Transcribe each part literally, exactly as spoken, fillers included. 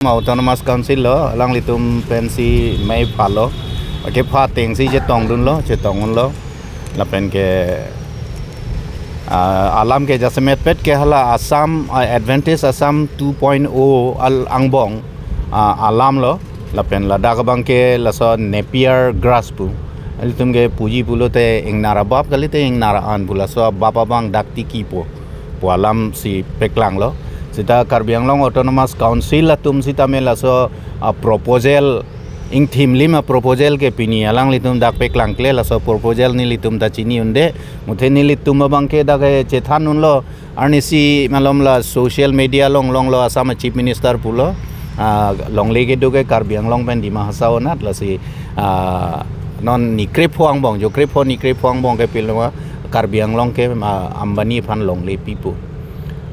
Autonomous Council lo, alanglitum pensi mei phalo. Kepha atengsi chetongdunlo, chetongdunlo. Lapen ke, ah, alam ke jasemet pet ke hala Assam, ah, Advantage Assam two point oh al angbong, ah, alam lo. Lapen ladak abang ke laso Napier grass pu. Ilitum ke puji pulote ingnar abap kalite ingnar an pu, laso abap abang dak tikipo pu alamsi paklanglo. Seta Karbi Anglong Autonomous Council atum sitame laso, ah, proposal, ingthim lim a-proposal ke pini alanglitum dak paklangkle, laso proposal nelitum ta chini unde. Muthe nelitum abang ke dak, eh, chethan unlo, arnisi malom la social media along longlo, Assam Chief Minister pulo, ah, longle kedo ke Karbi Anglong pen Dima Hasao anat, lasi, ah, non ni krepho angbong, jo krepho ni krepho angbong ke piloma Karbi Anglong ke, ah, Ambani aphan longle pipo.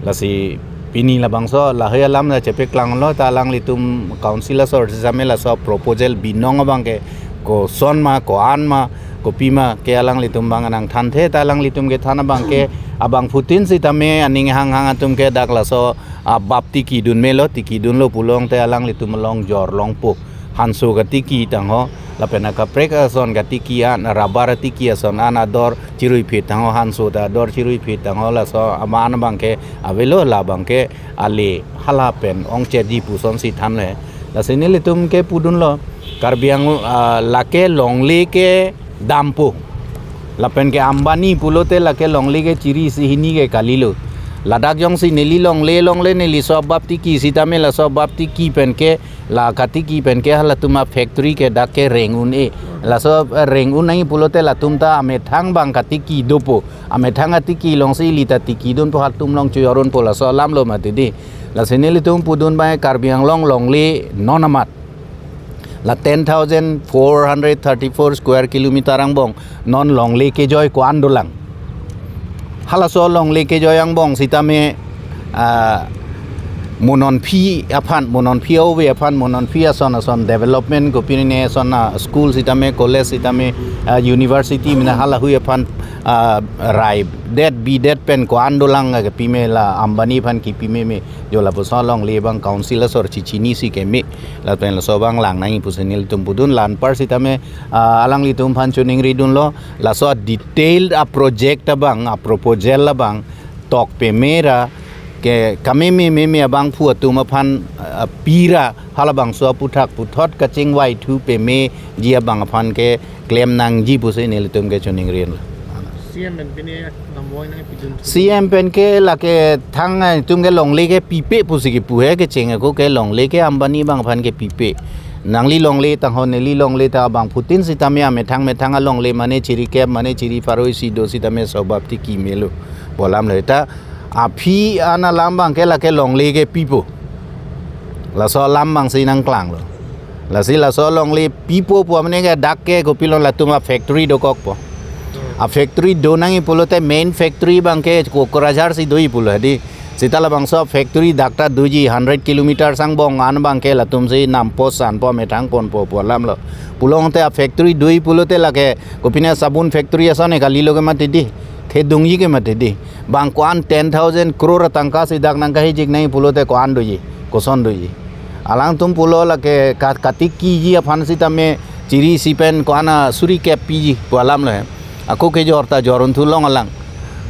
Lasi pini labangso lahai alam la chepaklanglo, ta alanglitum council asor sitame laso proposal binong abang ke koson ma, ko-an ma, kopima ke alanglitum abang nangthanthe, ta alanglitum kethan abang ke abangphutin sitame aning hanghang atum ke dak laso abap tikidun melo, tikidunlo pulote alanglitum along jor longpo. Hanso katiki tangho, lapen akaprek ason katiki an, rubber tiki ason an ador chiruiphit tangho, hanso ta ador chiruiphit tangho, laso aman abang ke avelo, labang ke ale hala pen ongchetji pusonsi thanle. Lasi nelitum ke pudunlo, Karbi Ang-, ah, lake longle ke dampo. Lapen ke Ambani pulote lake longle ke chiri isi hini ke kalilo. Ladak jongsi neli longle, longle neli so abap tiki sitame laso abap tiki pen ke, la katiki pen ke halatum a-factory ke dak ke reng un-e. Laso, eh, reng un nangji pulote latum ta amethang abang katiki dopo. Amethang atiki alongsi ili ta tikidunpo, halatum along chojor unpo, laso alam lo mati di. Lasi nelitum pudun abang Karbi Anglong longle non amat la ten thousand four hundred thirty-four square kilometer angbong non longle kejoi ko-an dolang. Halaso longle kejoi angbong sitame, ah, mo nonphi aphan, mo nonphi ove aphan, mo nonphi ason ason development, kopine ason, ah, school sitame, college sitame, ah, university mena halahui aphan, ah, raidet bidet pen ko-an dolang kepime, la Ambani aphan kepimeme. Jo lapuson longle abang council asor chichinisi keme. Lapen laso abang lang nangji pusi nelitum pudun, la anpar sitame, ah, alanglitum aphan choningridunlo, laso detailed a-project abang, a-proposal abang tok pemera ke kameme meme abangphu atum aphan, ah, pira halabangso aphuthak puthot kachingvaithu pemeji abang aphan ke klem nangji pusi nelitum ke choningri. C M pen pine damvoi nangpidun. C M pen ke lake thang, eh, itum ke longle ke pipe pusi kepu he, kecheng ako ke longle ke Ambani abang aphan ke pipe. Nangli longle tangho, neli longle ta abangphutin sitame amethang methang alongle mane chirikep mane chiripharo isi do sitame so abap tiki melo pu alam lo. Ta aphi an alam abang ke lake longle ke pipo. Laso alam abangsi nangklanglo. Lasi laso longle pipo pu amene ke dak ke kopilo latum a-factory dokokpo. A-factory do nangji pulote main factory abang ke Kokrajhar si doji pulo di. Seta labangso factory dak ta doji hundred kilometer angbong an abang ke latumsi nampo sanpo methang ponpo pu alam lo. Pulote a-factory doji pulote lake kopine sabun factory ason e kalilo ke mati di. Thedungji ke mati di. Bang ko-an ten thousand crore atangka si dak nangkahijik nangji pulote ko-an doji, koson doji. Alangtum pulo lake ka-, katikiji aphan sitame chiri isi pen ko-an a suri kep piji pu alam lo he. Ako kejor ta jor unthu long alang.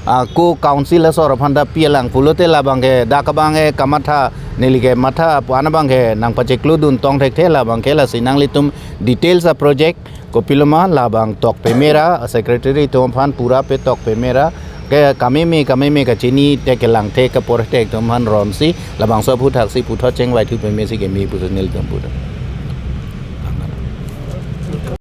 Ako council asor aphan ta pi alang pulote labang ke dak abang ke kamatha neli ke matha pu an abang ke nangpacheklodun tong thekthe, labang ke lasi nanglitum details a-project kopiloma labang tok pemera, secretary atum aphan pura pe tok pemera ke kameme kameme kachini te kelangthe kaporthe atum aphan ronsi labangso aphuthak si puthot chingvaithu pemesi keme pusi nelitum pudun.